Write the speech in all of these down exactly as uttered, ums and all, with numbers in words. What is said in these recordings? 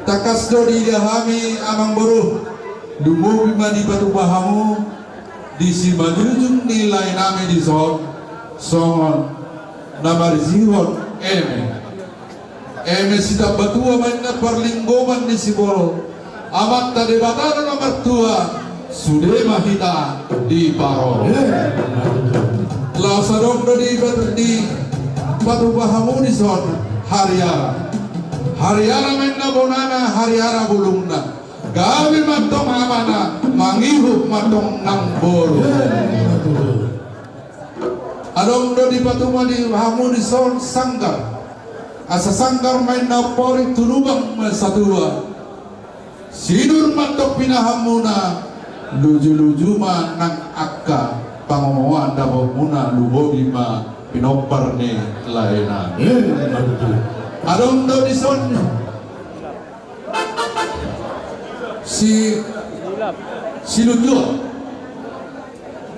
Tangkas do diida hami amangboru, lumobi ma dipatupa hamu di simanjujung ni laenami dison, songon na marijihon eme. Eme sitambatua ma inna parlinggoman ni siborok, Amanta Debata do na martua, sude ma hita diparorot. Laos adong do di, dipatupa hamu dison hariara. Hariara ma inna bonana, hariara bulungna. Gabe ma antong amana, mangihut ma antong nang boru. Adong do dipatupa hamu dison sanggar. Asa sanggar ma inna porik tu lubang ma satua. Sinur ma antong pinahanmuna, lujuluju ma nang angka pangomoan dapotmuna, lumobi ma pinompar ni laenami. Adong do dison si, silunjuang.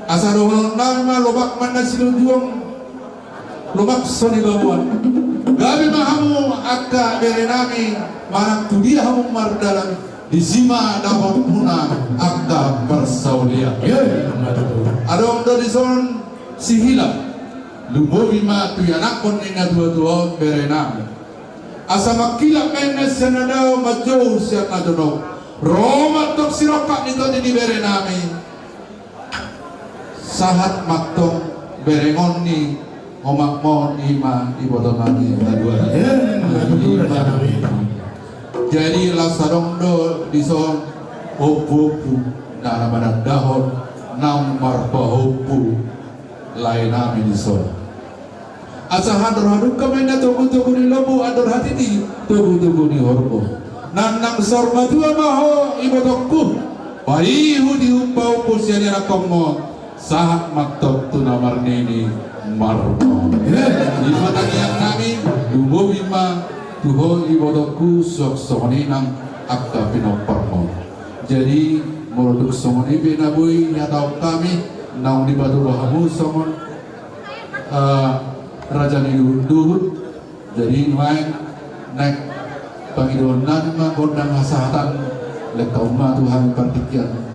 Asa dohononnami ma lomak ma inna silunjuang, lomak so nibaboan. Gabe ma hamu angka berenami, manang tu dia hamu mardalan, disi ma dapotmuna angka parsaulian. Adong do dison sihilap, lumobi ma tu ianakhon ni natuatua on berenami. Asa mangkilap ma inna sian na dao, manjou sian na jonok. Ro ma antong sirongkap ni tondi ni berenami. Sahat ma antong berengon ni omakmon, i ma ibotonami na dua. Jadi laos adong do dison ompuompu na manandahon naung marpahompu laenami dison. Asa andor hadungka ma inna togutogu ni lombu, andor hatiti togutogu ni horbo. Nang, nang saur matua ma ho ibotongku, paihut-ihut pahompu sian ianakhonmon, sahat ma antong tu na marnini marnono. I ma tangiangnami, lumobi ma tu ho ibotongku, suang songon i nang angka pinomparmon. Jadi molo dung songon i pe na boi nihatahon hami, naung dipatupa hamu songon eh, raja ni duhut. Jadi nuaeng naeng pangidoannami ma gondang hasahatan, lehon ma tu hami partingkian.